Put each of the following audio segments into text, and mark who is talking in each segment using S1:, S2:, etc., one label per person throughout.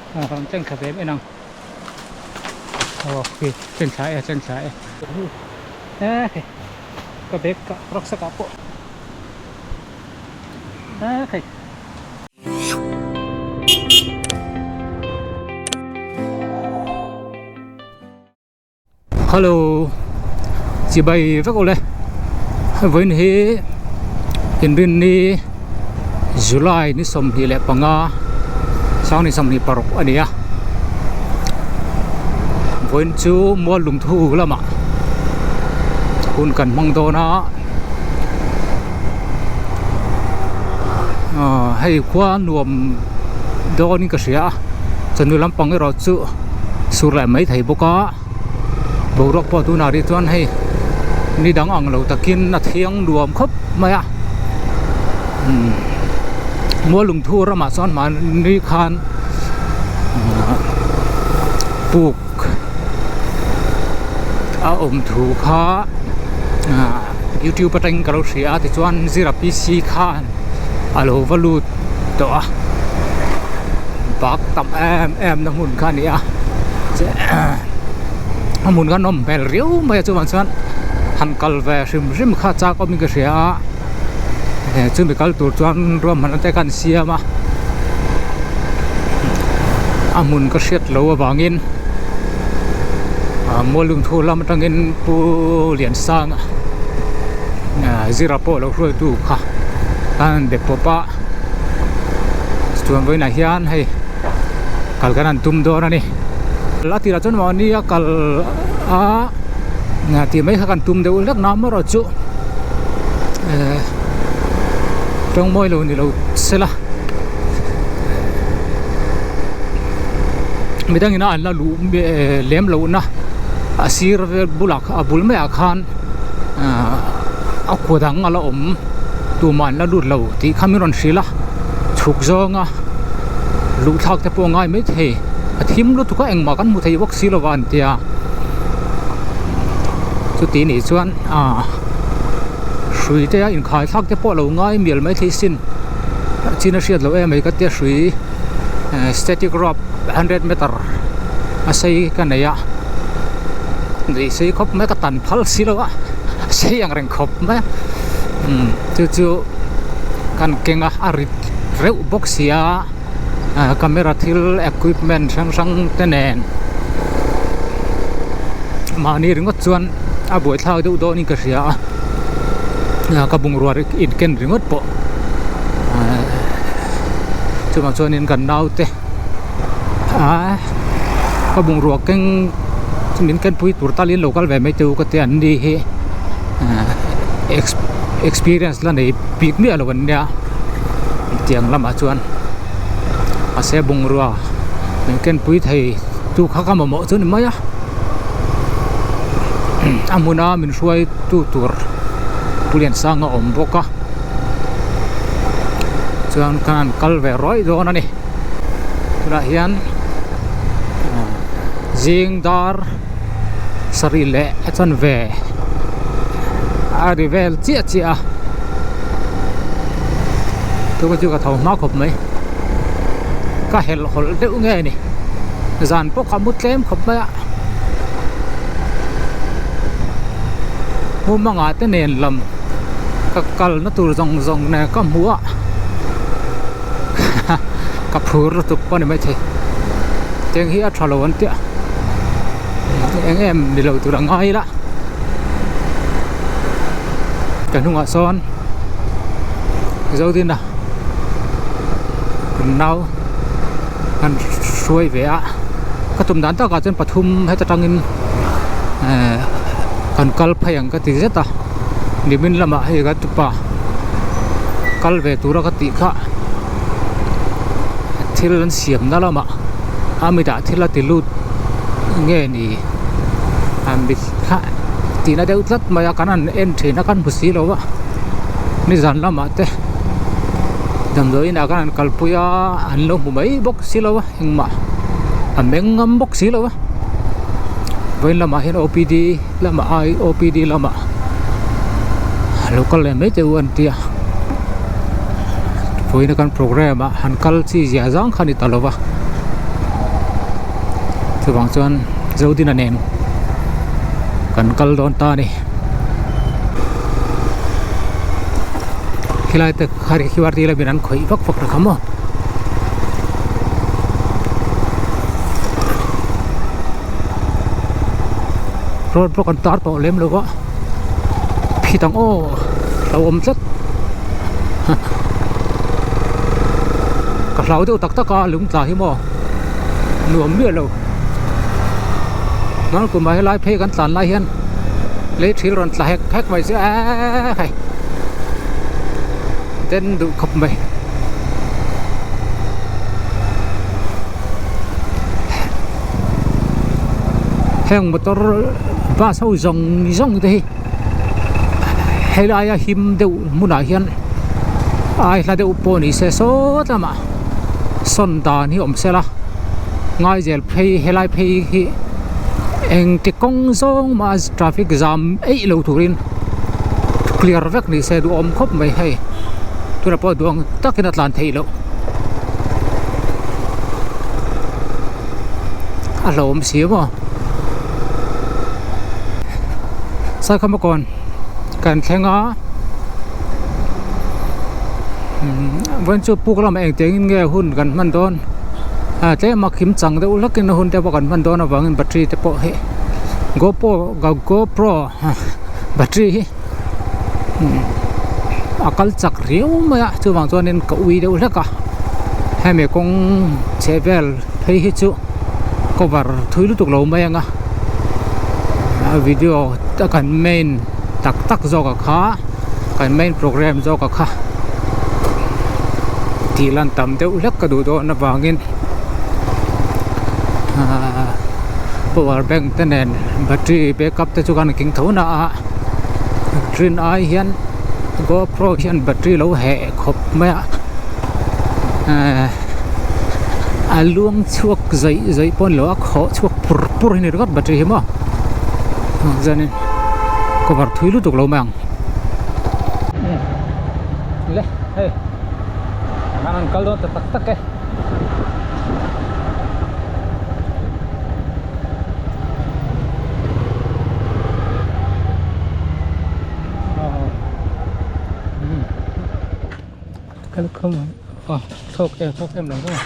S1: Rawn tleng thla ve em en ang aw khi tleng thla e tleng thla e e ka bag ka rucksack ah pawh e hei. Hello chibai vek awle vawiin hi inrinni July ni 25 sang ni 26 a ni a vawiin chu mual lungthu lamah hun kan hmang dawn a aaa hei khua nuam dawnin ka hria a chawhnu lampang erawh chu sur leh mai thei bawk a boruak pawh tunah rih chuan hei ni dang ang lo takin a thiang nuam khawp mai a umm mual lungthu ramah chuan mahni khan puk a awm thu kha ah youtube atangin ka lo hria a tichuan zira p c khan a lo va lut tawh a bak tam em em na hmun kha a ni a a hmun kha nawm hmel riau mai a chuvang chuan han kal ve hrim hrim kha chak awmin ka hria a chumi kal tur chuan ruahmanna te kha an siam a a hmun ka hriat loh avangin ah muallungthu lam atangin pu Liansanga zira pawh lo hruaitu kha a han be pawp a chuan vawiinah hian hei kal kan han tum dawn a ni a tirah chuan mahni a kal a tih mai kha kan tum deuh hlek na amaherawh chu ehh tawng mawi lo ni lo sela midang ina an la luh lem loh na a sir vel bulah a bul maiah khan ahh a kua dang a la awm tumah an la lut lo tih kha min rawn hrilh a chhuk zawnga luh thlak te pawh a ngai maithei a thim lutuk a engmah kan hmu thei bawk si lo va an tia chuti nih chuan ahh hrui te a inkhai thlak te pawh a lo ngai mial maithei sin chin a hriat loh em mai ka tia hrui static rope hundred meter a sei ka nei a nuih sei khawp mai ka tan phal si lo a sei ang reng khawp mai a umm chu chu kan keng a a rit reuh bawk si a ah camera thil equipment hrang hrang te nen mahni ringawt chuan a buaithlak deuh dawnin ka hria a ah ka bungrua in ken ringawt pawh ah chuvang chuanin kan naute ah ka bungrua keng min kenpui tur talin lo kal ve mai teu ka tia an ni hi ah experience la nei bik miah lo an nia tiang lamah chuan mahse bungrua min kenpui thei tu kha ka mamawh chu a ni mai a a hmuna min hruai tu tur Pu Liansanga a awm bawk a chuan khan an kal ve rawih dawn a ni tunah hian zing dar sarih leh a chanve a ri vel chiah chiah a tuna chu ka tho hma khawp mai ka helh hawlh deuh nge ni zan pawh ka mu tlem khawp mai a mumanga te nen lam ka kalna tur zawng zawng nen ka hmu a ka phur lutuk pawh a ni maithei tiang hi a tha lo an tia eng em ni lo tur a ngai ila ka hnungah sawn Zodina kan nau an hruai ve a ka tum dan takah chuan pathum heta tangin ehh kan kal phei ang ka ti zet a nimin lamah hei ka tupa kal ve tura ka tih kha thil an siam na lamah a mitah thil a ti lut nge ni a mit kha tihna deuh tlat mai a kan han en thin a kan hmu si lo a nizan lamah te damdawi inah khan an kalpui a an lo hmu mai bawk si lo a engmah a meng ngam bawk si lo a vawiin lamah hian O P D lamah ai O P D lamah a lo kal leh mai teh u an tia vawiin a kan programme ah han kal chi zia zang kha a ni ta lo va. Chuvang chuan Zodina nen kan kal dawn ta a ni. Khilai te kha qr lamin an khawih vak vak ta kha maw. Road block an tar tawh lem lo va phit ang aw hlo awm tlat ka hlau deuh tak tak a lung tla hi maw nuam miah lo hmang kum ah helai phei kan tlan lai hian lei thil rawn tla hek hek mai chu eee hei den duh khawp mai. Heng motor bus ho zawng zawng te hi helaia him deuh hmunah hian ai hla deuh pawh ni se saw lamah sawn dan hi awm sela ngaizel phei helai phei hi engti kawng zawng mah traffic jam eih lo turin clear vek ni se duhawm khawp mai hei tunah pawh duh ang takin a tlan theih loh. A hlauhawm si maw Saikhama kawn kan thleng a vawiin chu puk lamah engtiangin nge hun kan hman dawn a tlem a kim chang deuh hlakin hun te pawh kan hman dawn avangin battery te pawh hi gopro gopro battery hi a kal chak riau mai a chuvang chuanin ka ui deuh hlek a hemi kawng chheh vel phei hi chu cover thui lutuk lo mai ang a a video a kan main tak tak zawk a kha kan main program zawk a kha tih lan tam deuh hlek ka duh dawn avangin ahh power bank te nen battery backup te chu kan keng tho na a. Rin ai hian GoPro hian battery lo heh khawp mai a ehh a luang chhuak zawih zawih pawh a ni lo a khawh chhuak pur pur hi a ni ringawt battery hi maw chuanin cover thui lutuk lo mai ang le hei an rawn kal dawn ta tak tak e. Thawk em thawk em lo maw.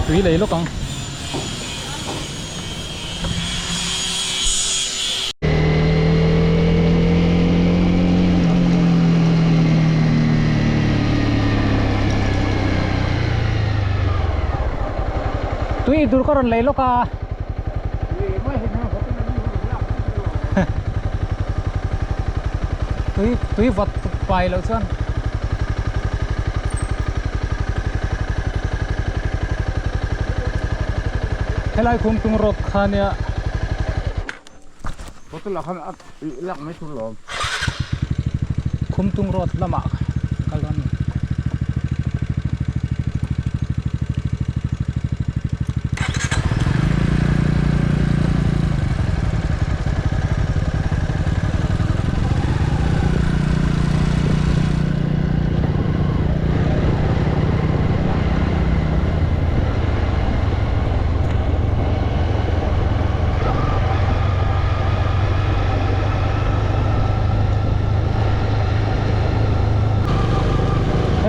S1: Tui lei lawk ang. Tui tur ka rawn lei lawk a. Tui tui vawt pai loh chuan helai khum tung rawt kha nia khum tung rawt lamah kal dawn a ni.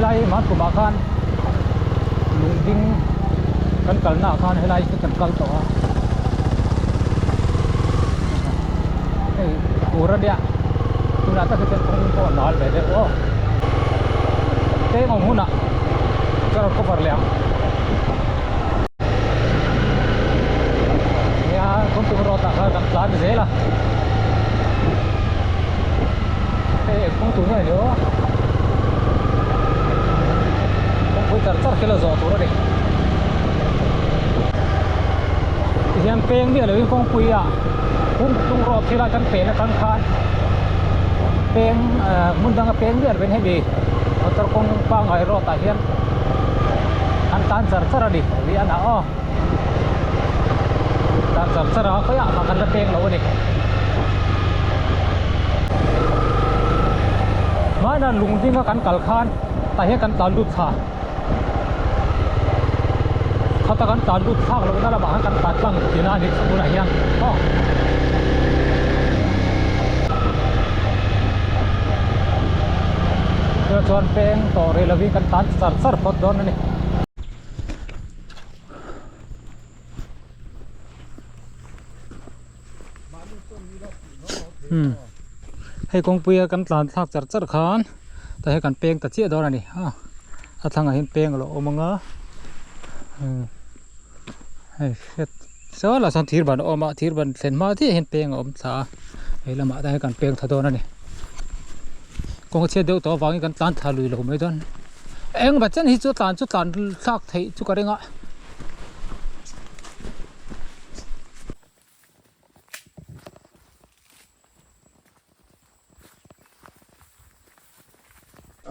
S1: Helai hman kumah khan lungding kan kalna ah khan helai hi kan kal tawh a hei tur a nia tunah tak hi chuan kawng pawh a nal ve deuh aw teng awm hunah ka rawn cover leh ang nia kawngpui road ah khan kan tlan zel a hei eng kawng tur nge ni aw kawngpui char char khi la zawh tur a ni tihian peng miah loin kawngpui ah. Kung tung rawt thila kan pen atang khan peng hmun danga peng miah lovin hemi motor kawng pangngai road ah hian an tlan char char a ni tih a nah aw tlan char char a khawiah mah kan la peng lo a ni hmanah lung dinga kan kal khan tah hian kan tlan lut thla. Khata kan tlan lut thlak lohna lamah khan kan tlan tlang tihna a ni tunah hian aw. Tunah chuan peng tawh rih lovin kan tlan char char phawt dawn a ni. Hmm hei kawngpuia kan tlan thlak char char khan tah hian kan peng ta chiah dawn a ni a a thlangah hian peng a lo awm ang a hei hriat saw lah sawn thir ban a awm a thir ban thlen hma chiah hian peng a awm thla a hei lamah te hian kan peng thla dawn a ni kawng a chhiat deuh tawh avangin kan tlan thla lui lo mai dawn engmah chen hi chu tlan chu tlan thlak theih chu ka ring a.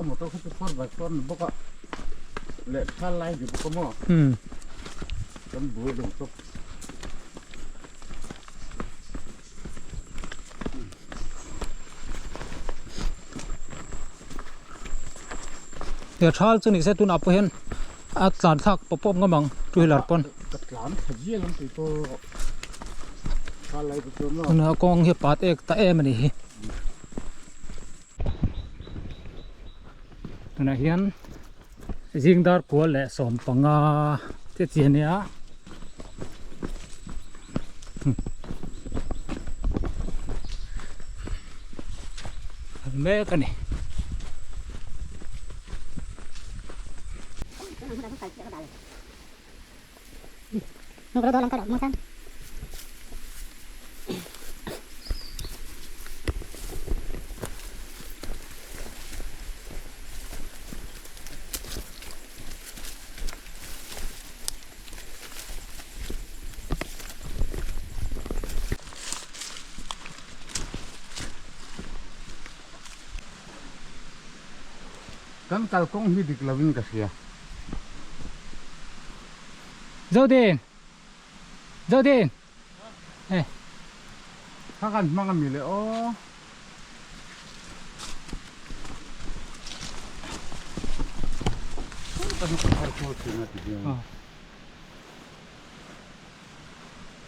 S2: A motor kha chu four by four ni bawk a leh thla lai ni bawk a maw kan buai lo tawp.
S1: He thal chu ni se tunah pawh hian a tlan thlak pawp pawp ngam ang two wheeler pawn.
S2: Ka tlan thla zial ang tih pawh thal lai te chuan maw.
S1: Tunah kawng hi a pat ek ta em a ni hi. Tunah hian zing dar kual leh sawmpanga te chi a nia. Mek a ni.
S2: Kan kalkawng hi dik lovin ka hria.
S1: Zodin! Zodin! Hei.
S2: Kha kan hmang ami le aw.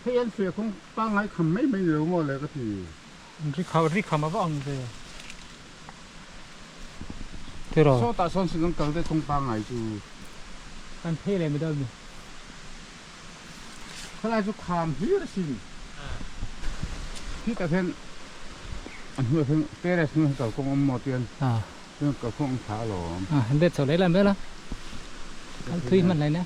S2: Hei an suih kawng pangngai kham mai mai ni lo maw le ka ti.
S1: Ri kham ri kham a va ang ve. Tiraw.
S2: Sawtah sawn sin an kal daih kawng pangngai chu.
S1: Kan phei leh mai dawn mi.
S2: Khalai chu kham hlir a sin. Khi tah hian a hnuaiah hian terrace hnuaiah hian kalkawng a awm maw tian chuan kalkawng a awm thla alawm.
S1: A han let chho leh lam vel a. Kal thui hman hlai nia.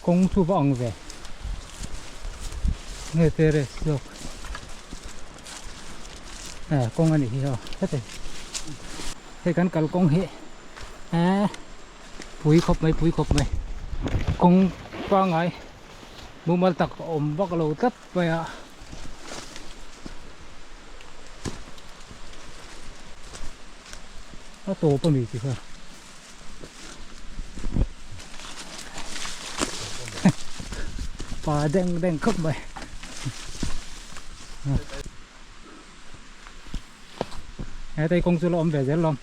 S1: Kawng chu va ang ve. Nge terrace zawk. Eh kawng a nih hi aw heti hei kan kal kawng hi eh pui khawp mai pui khawp mai kawng pangai mumal tak a awm vak lo tlat mai a a tawp a mi tih kha pa deng deng khawp mai. Hetei kawng chu la awm ve zel lawm.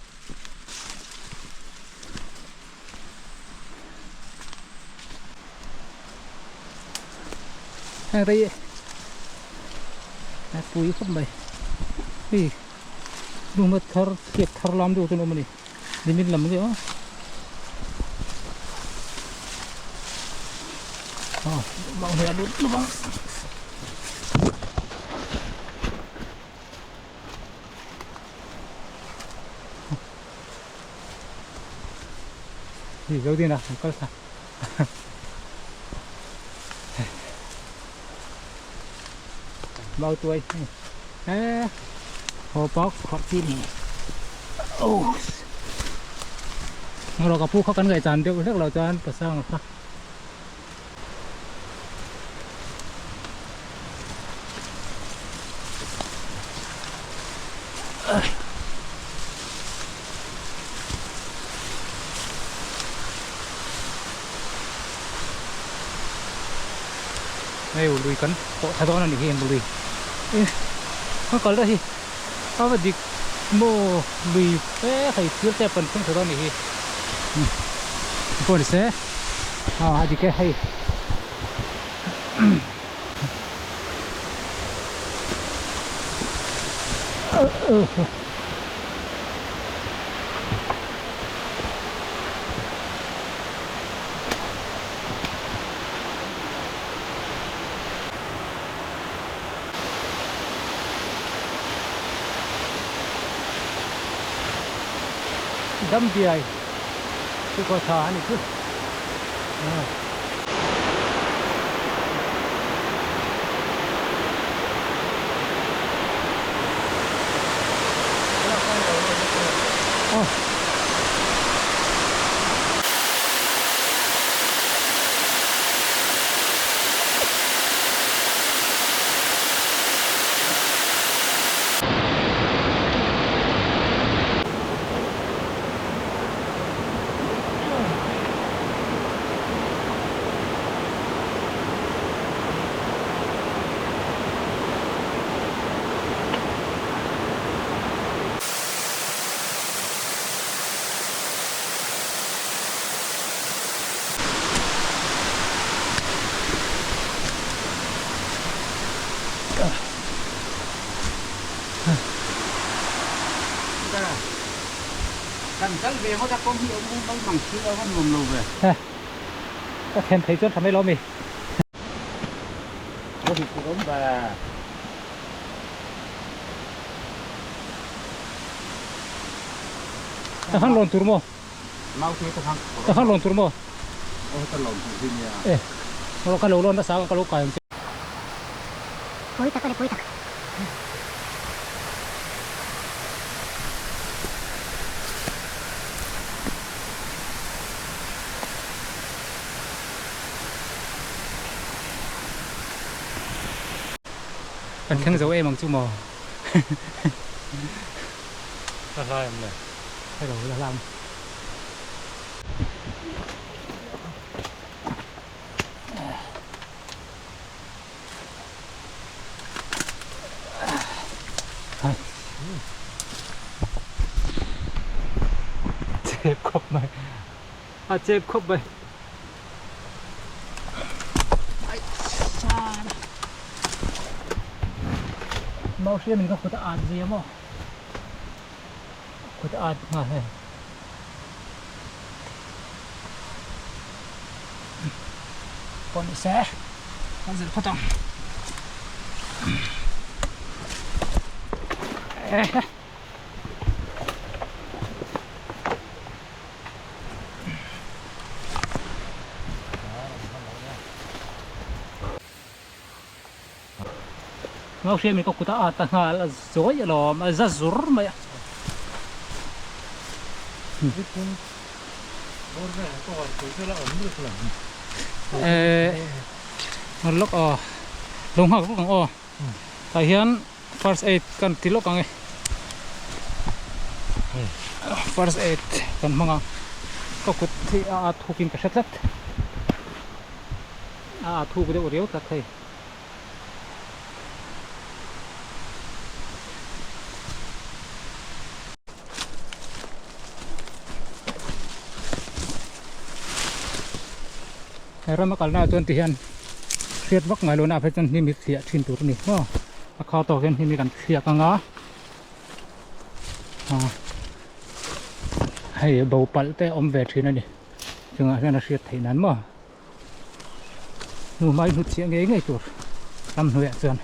S1: Hetei pui khawp mai. Hei lung thar chhiat thar lam deuh chuan a awm a ni. Limit lam ania aw. Aw bang hmel a lut lut ang. Hi zo din a an kal thla. Mau tuai. Ê hồ bóc khó chi nè. Oh. Rồi cả phu khó cắn gậy tràn điệu rất là cho ăn pasang kha. Hei lui kan pawh thla dawn a nih hi lui ka kal daih hi a va dik maw lui fe hei thil te kan thleng thla dawn a nih hi pawh ni se a dik e hei. Dam biai chu khaw tha a ni chu.
S2: Kan kal ve ngawt a kawng hi awm mumal mang thil a va nuam lo ve.
S1: Ka thlen thei chuan tha mai lo mi.
S2: Ka dik tur awm ve.
S1: Ta khan lawn tur maw?
S2: Mau te ta khan.
S1: Ta khan lawn tur maw?
S2: Aw ta lawn tur hi nia.
S1: E. Ka lo lawn nasa ka lo kai ang che.
S3: Pawi tak a ni pawi tak.
S1: Kan thleng zo em ang chu maw?
S2: La hlai ang le.
S1: Hello, la hlam. Chep khawp mai. A chep khawp mai. Mau hriam in ka kut a at zia maw? Kut a at nghal hei. Pawh ni se kan zir phawt ang. Ngau hriam in ka kut a at a nghal a zawi alawm a za zur mai a. Eee lawk aw lo nghak vak ang aw tah hian first aid kan ti lawk ang e first aid kan hmang a ka kut hi a at huk in ka hre tlat a at huk deuh riau tlat hei. He rama kalna ah chuan ti hian hriat vak ngai lohna ah phei chuan hnim hi thliah thin tur a ni maw a kha tawk hian hnim hi kan thliak ang a hei bo palh te a awm ve thin a ni chungah hian a hriat theih nan maw. Hnu hmai hnut chhiah ngei ngei tur ramhnuaiah chuan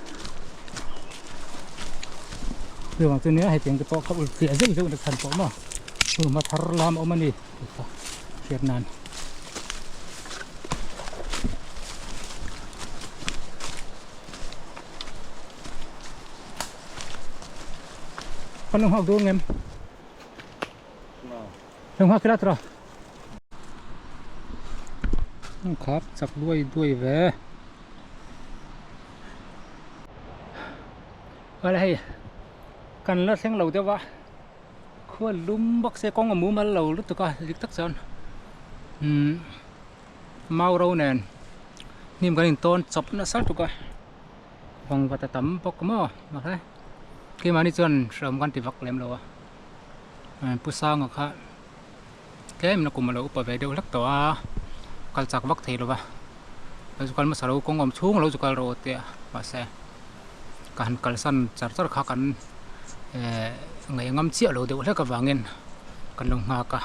S1: chuvang chu nia hetiang te pawh ka ul chiah zeuh zeuh na chhan pawh maw hnu hma thar lam a awm a ni tih kha hriat nan. Kan lo nghak dawn ngem? Lo nghak ila tawh. Khap chak duai duai ve. Awle hei kan la thleng lo deuh a khua lum bawk se kawng a mumal lo lutuk a dik tak chuan umm mau ro nen. Hnim kan intawn chawp nasa lutuk a vangvat a tam bawk maw mahse keimahni chuan hreawm kan ti vak lem lo a pu sanga kha tlem na kum a lo upa ve deuh hlek tawh a kal chak vak thei lo va lo chu kal hmasa lo kawng awm chhung lo chu kal rawh tih a mahse ka han kalsan char char kha kan ehh ngaih ngam chiah lo deuh hlek avangin kan lo nghak a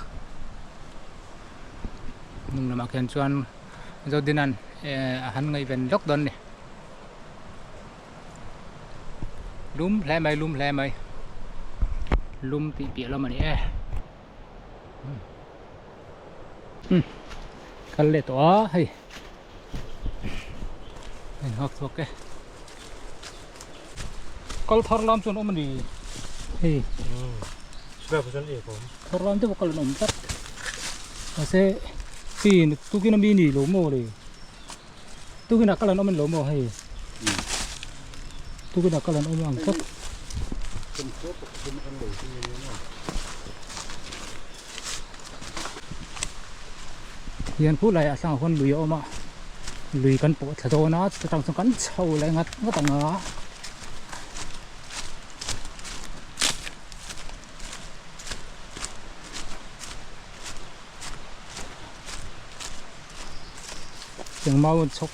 S1: hnung lamah khian chuan Zodinan ehh a han ngaihven lawk dawn a ni lum hle mai lum hle mai lum tih piah lam a ni e umm kal leh tawh a hei a inhak chhuak e kal thar lam chuan awm a ni hei thar lam deuh a kal an awm tlat mahse chi tukin ami ni lo maw le tukin ah kal an awm a ni lo maw hei tukin ah kal an awm ang tlat. Hian khu laiah tlangah khuan lui a awm a lui kan pawh thla dawn a chuta tang chuan kan chho leh ngat ngat ang a. Tiang mau chhawk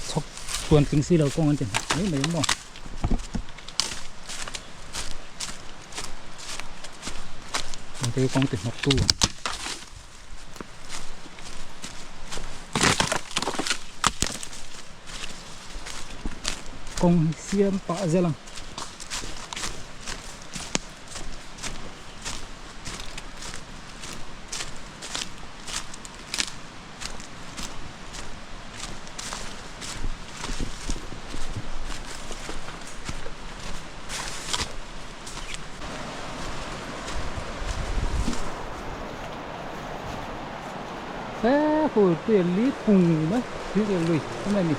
S1: chhawk tluan tling si lo kawng an ti mai mai maw. Te kawng ti hnawk tu. Kawng hi siam pah zel ang. He khu tui li phung mai tui leh lui a ni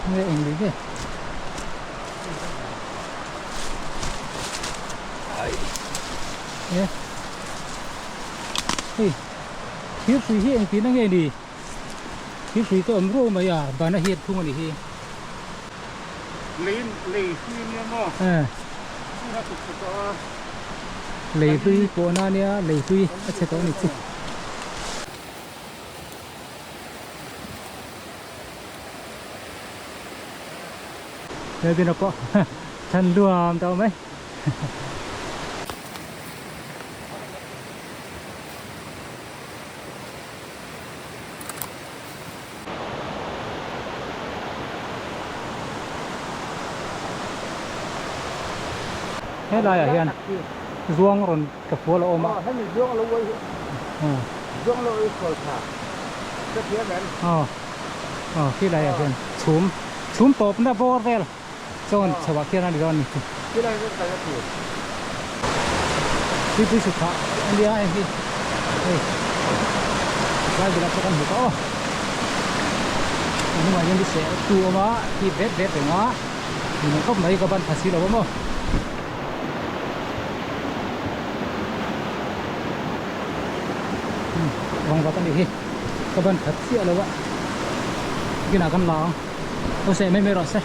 S1: nge eng lui nge hei thir hrui hi engtin a nge ni thir hrui te awm ruau mai a ban a hiat thung a ni hi.
S2: Lei lei hlui ania maw?
S1: Eh. Lei hlui pawhna ania lei hlui a chhe tawh a ni chu. He bina pawh than luam tawh mai. Helai ah hian zuang rawn tla fual a awm a.
S2: Hemi zuang lo uai zuang lo uai fual tha ka thiam em?
S1: Aw aw khilai ah hian chhum chhum tawpna bawr vel chuan chho ah khian a ni dawn a ni chu.
S2: Khilai hian kal a tur.
S1: Tuipui sut phah a nia hei hi hei lai bulah pawh kan hmu tawh aw a hnungah hian seh tu a awm a hip vet vet reng a ni mai khawp mai ka ban pha si lo a maw. Vang vat a nih hi ka ban khat chiah lo a kinah kan la ang aw seh mai mai rawh se.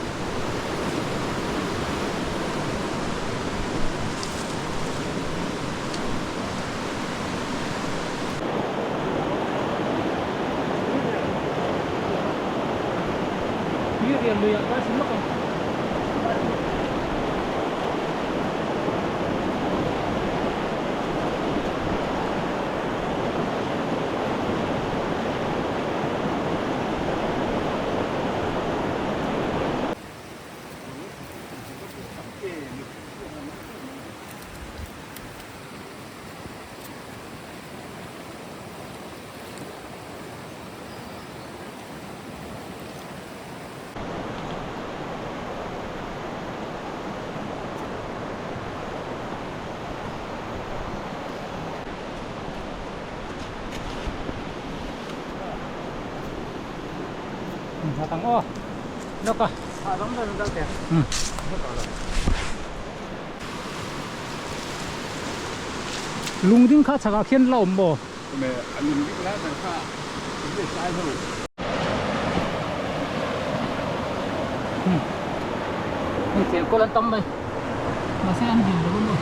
S1: Tang aw lawk a lung ding kha chhakah khian la awm maw? Hei chengkawl an tam mai mahse an hlim lo a maw.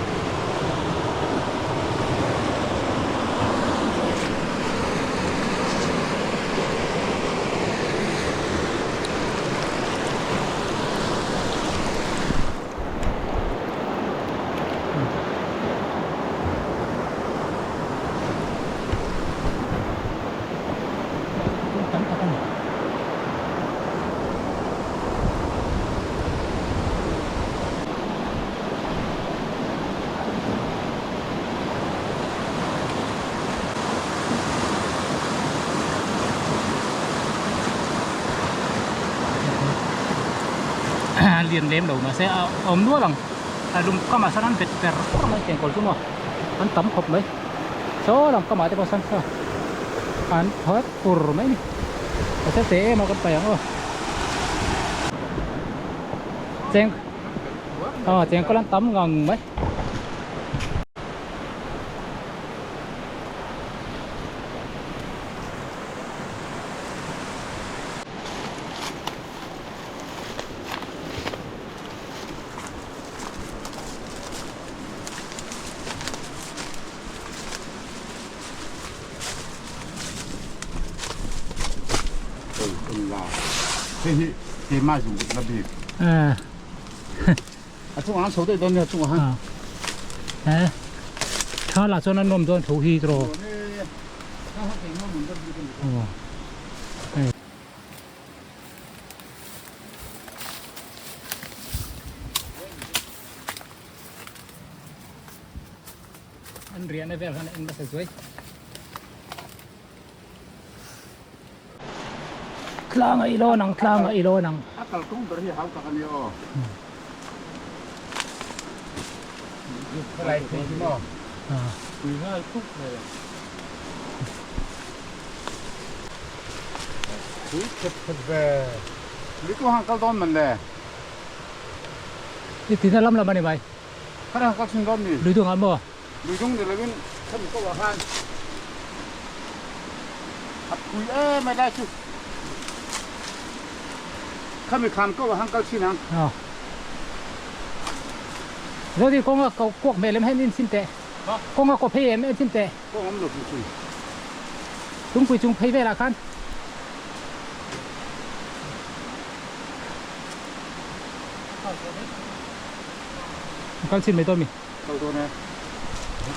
S1: Tam tak a ni. Lian lem lo mahse a awm nual ang a lung kamah sawn an bet per per mai chengkawl chu maw an tam khawp mai saw lam kamah te pawh sawn saw an thaw pur mai a ni mahse te em a kan paih ang aw cheng aw chengkawl an tam ngang mai.
S2: Hei hi keimah zung la bik. A chungah an chho daih dawn nia chungah han.
S1: He tha lah chuan an nawm dawn tho hi tiraw. An riahna vel khan a en nasa zuai. Tlang a i lawn ang, tlang a i lawn ang.
S2: A kalkawng ber hi hau tak a nia aw. Helai phei hi maw? Pui nghal khup mai a. Pui khet khet ve. Lui tu hang kal dawn man le.
S1: I tina lam lam a ni mai.
S2: Khan hang kal thin dawn mi?
S1: Lui dung ah maw?
S2: Lui dung ni lovin khan ko ah khan a phui em mai lai chu. Khan mi kham ko ah hang kal thin ang.
S1: Zodi kawng a kuak hmel em hen in sin teh. Kawng a kaw phei em en sin teh.
S2: Kawng awm lo chu chui.
S1: Lungpui chung phei velah khan. Kal chin mai dawn mi.
S2: Kal dawn e.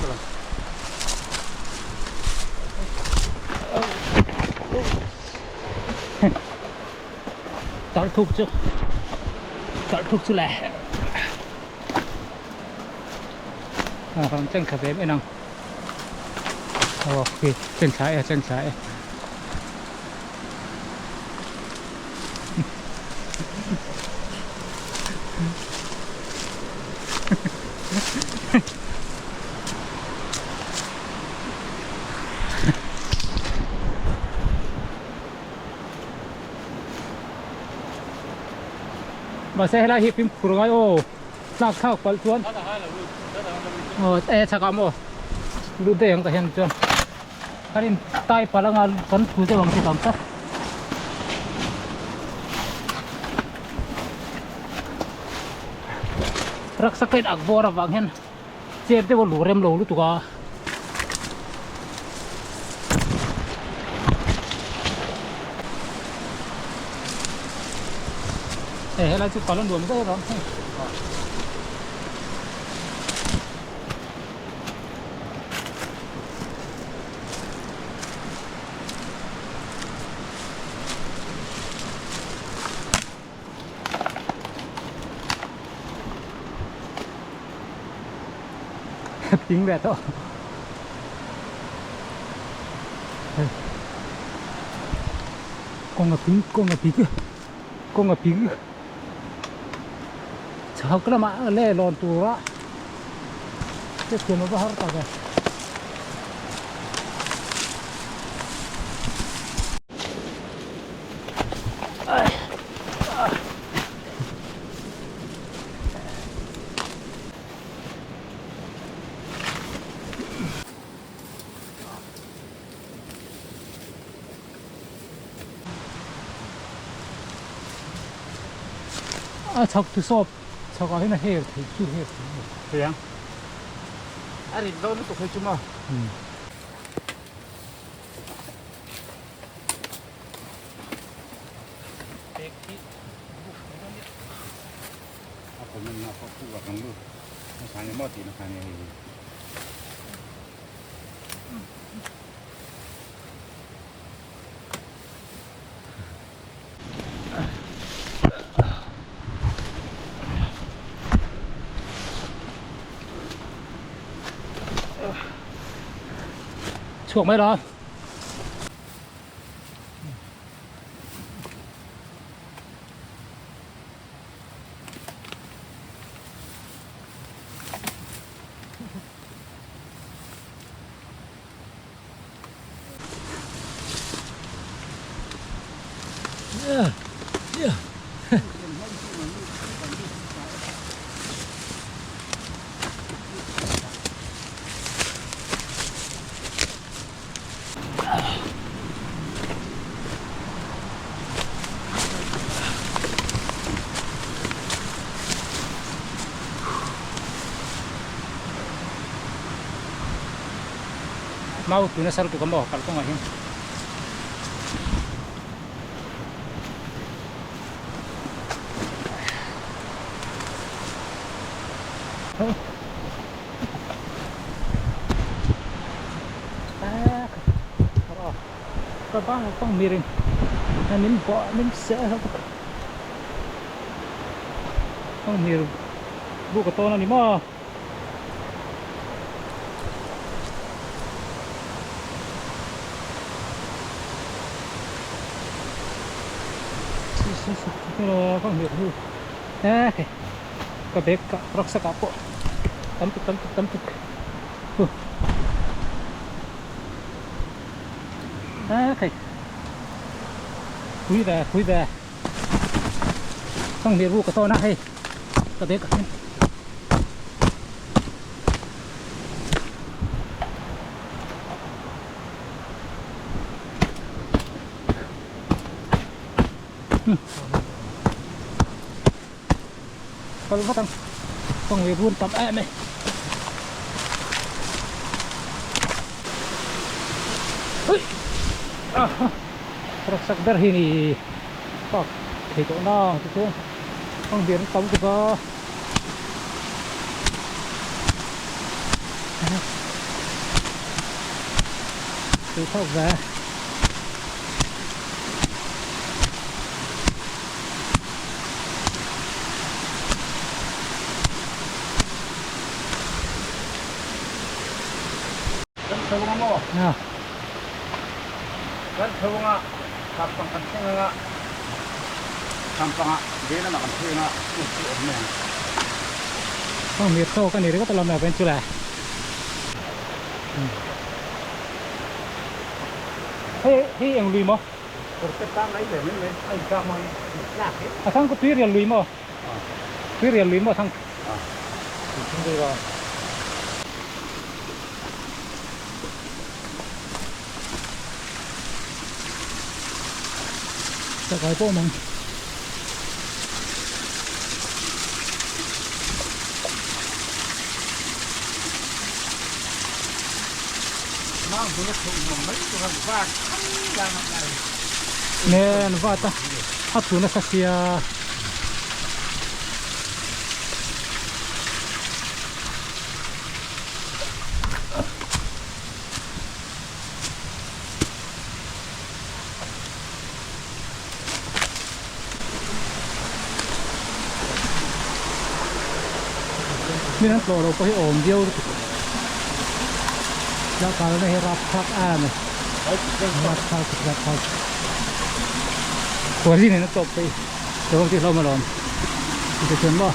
S2: Kal ang.
S1: Tarh thuk chu. Tarh thuk chu le. A rawn chen kha ve em en ang. Aw khi chen thla e chen thla e. Mahse helai hi fimkhur ngai aw. Tlak thlak palh chuan aw e chhakah maw lut daih ang tah hian chuan kan in tai palh anga kan thu deuh ang chu tam tak. Raksa ka in ak bawr avang hian chem deuh a lu rem lo lutuk a. Hei helai chu kal a nuam daih alawm hei. Ping ve tawh. Kawng a ping, kawng a ping, kawng a ping. Chhak lamah le lawn tura hriatthiam a va har tak e. A chhak tu sawp chhak ah hian a her thei chu her thei a ni.
S2: Thei ang. A rit dawn lutuk hei chu maw. A comment na pawh puk ang lu. A ni maw tih na kha nia hei hi.
S1: Chhuak mai la. Mau tuna sar tu ka maw kalkawng ah hian. Ka bang bang mirin min bawh min seh a bang mir buk a tawn a ni maw. Ka bag ka rucksack ah pawh tam tuk tam tuk tam tuk pui ve pui ve thang hlir bu ka tawn a hei ka bag ah hian. Kal vat ang ka ngui run tam em e. Ui aha rucksack ber hi ni park thei tawh na ang chu chuan ka ngui run tam tuk a. Tui thawk ve.
S2: Kan tho anga maw? Kan tho anga thlampang kan thleng anga thlampangah vehlamah kan phei anga hmun chu awm mai ang.
S1: Heng mir tawk a ni ringawt alawm ven chu le. Hei hei eng lui maw?
S2: Kawrte pangngai ve mai mai a intlak mai intlak hi.
S1: A thang ku tui rial lui maw? Tui rial lui maw a thang? Chakai pawh awm ang. Nen vat a a thu nasa sia. Min an tlawh loh pawh hi awm viau lutuk la kalna hi rapthlak em a rapthlak rapthlak khualzin in a tawp phei lo ang tih hlawm alawm tichuan maw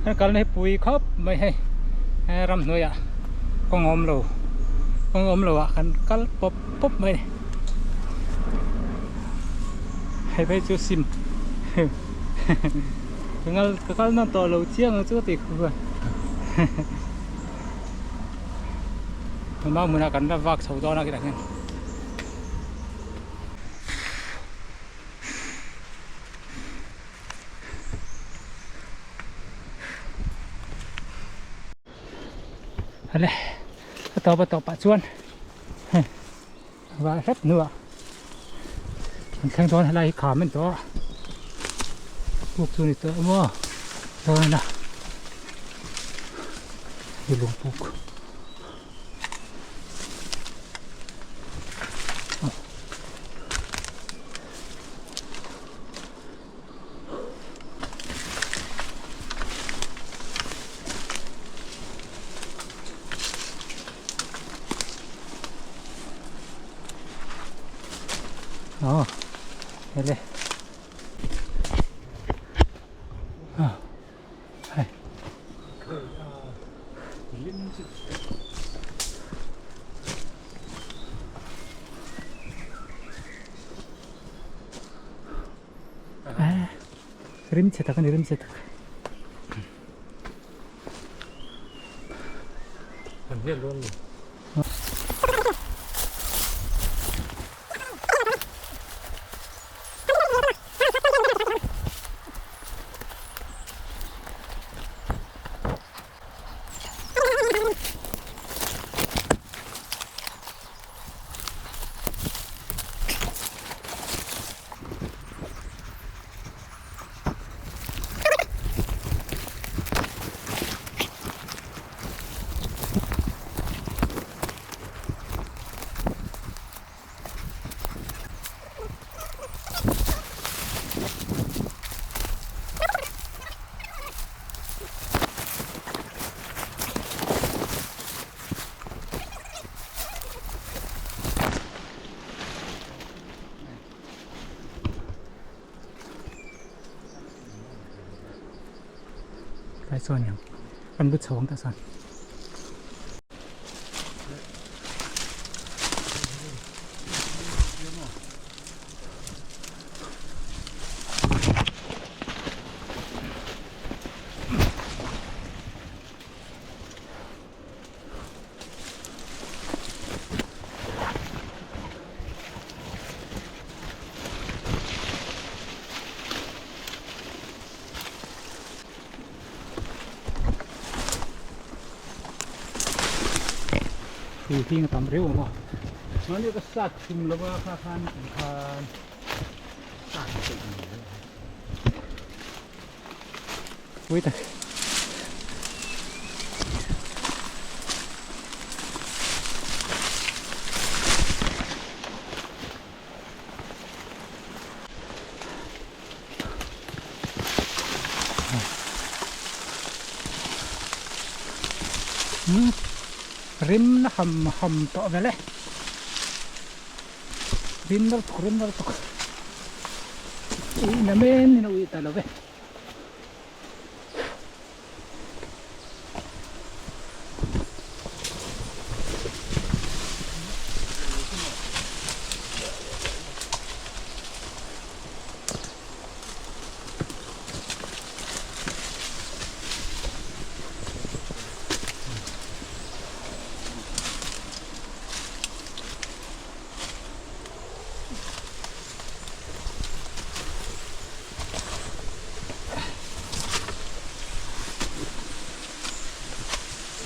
S1: Kan kalna hi pui khawp mai hei ramhnuaiah kawng awm lo kawng awm lo ah kan kal pawp pawp mai a ni hei phei chu sim ka kal nawn tawh lo chiang ang chu ka ti khup a hma hmunah kan la vak chho dawn a khitah khian. Ale a tawp a tawpah chuan va hrep hnuah an thleng dawn helai hi kham a ni tawh a puk chu a ni tawh maw dawn a ni lung puk. Aw hele ah hei Rim chhe tak a ni rim chhe tak.
S2: An hnial dawn ni.
S1: Tlai chuan ang kan bu chho ang tah chuan. Tui hing a tam riau ang aw.
S2: Mahni ka sat thum lova kha khan khan sat theih ni.
S1: Pui tak. Rim na ham ham tawh vel e. Rim na lutuk rim na lutuk. Ui na men in a ui ta lo ve.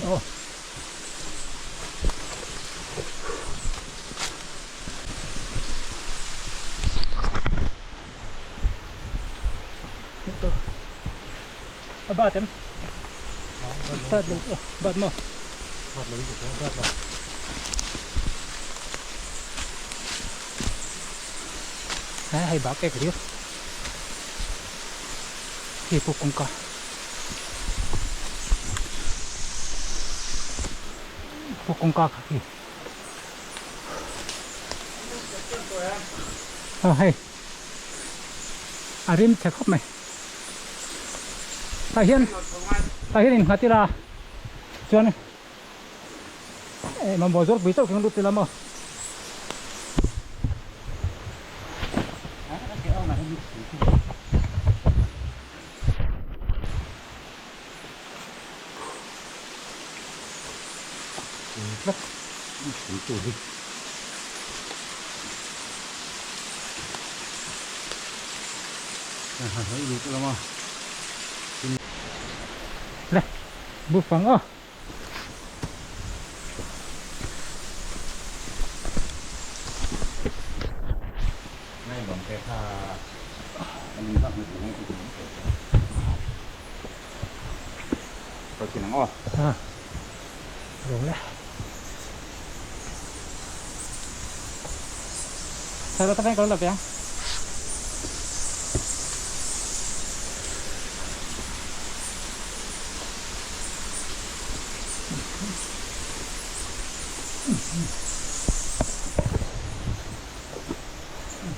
S1: Aw. A bat em? Bat lo. Bat maw?
S2: Bat lo bat lo.
S1: Hei bak ek riau. Hei pawh kawngka. Khu kawngka kha khi. Aw hei a rim chhe khawp mai. Tah hian tah hian innghat ila chuan eh mamawh zawr pui chauh khi lut ila maw. Le bufang aw. À, rồi đấy. Sao đó tao có là bé.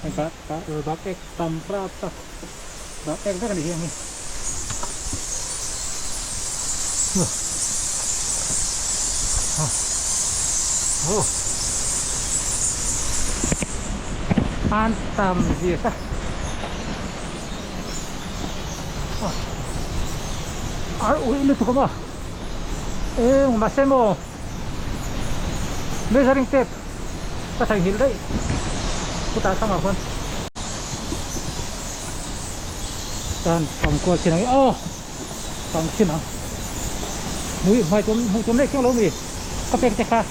S1: Hei ka ka bak ek tam rap tak bak ek vek a ni hi ang hi. An tam zia sa ar ui lutuk a maw eng mahse maw measuring tape ka theihnghilh daih chutah thlang ah khuan chuan pang kual chin ang aw pang chin ang hmui hmai tum hmuh tum leh chiang lo mi ka pek te kha.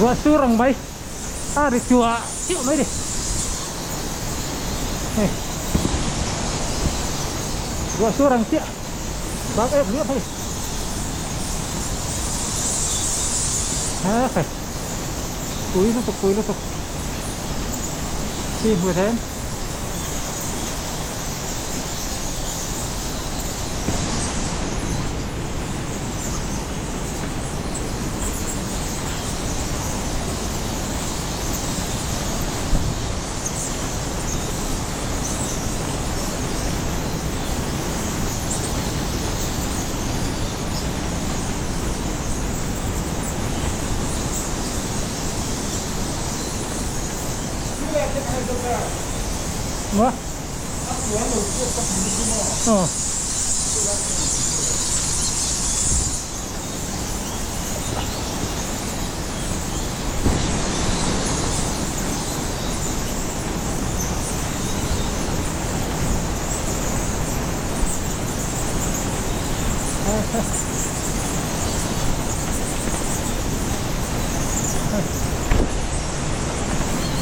S1: Ruah sur ang mai a ri chuah chiah mai ni hei ruah sur ang chiah bak em hliah mai ha hei pui lutuk pui lutuk chi hmu then. Maw? Aw.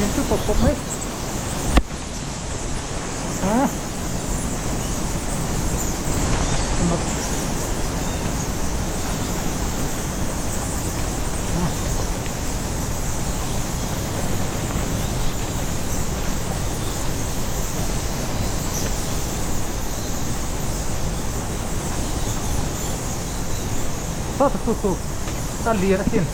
S1: Min chu pawp pawp mai a mak a chu chu a lian asin.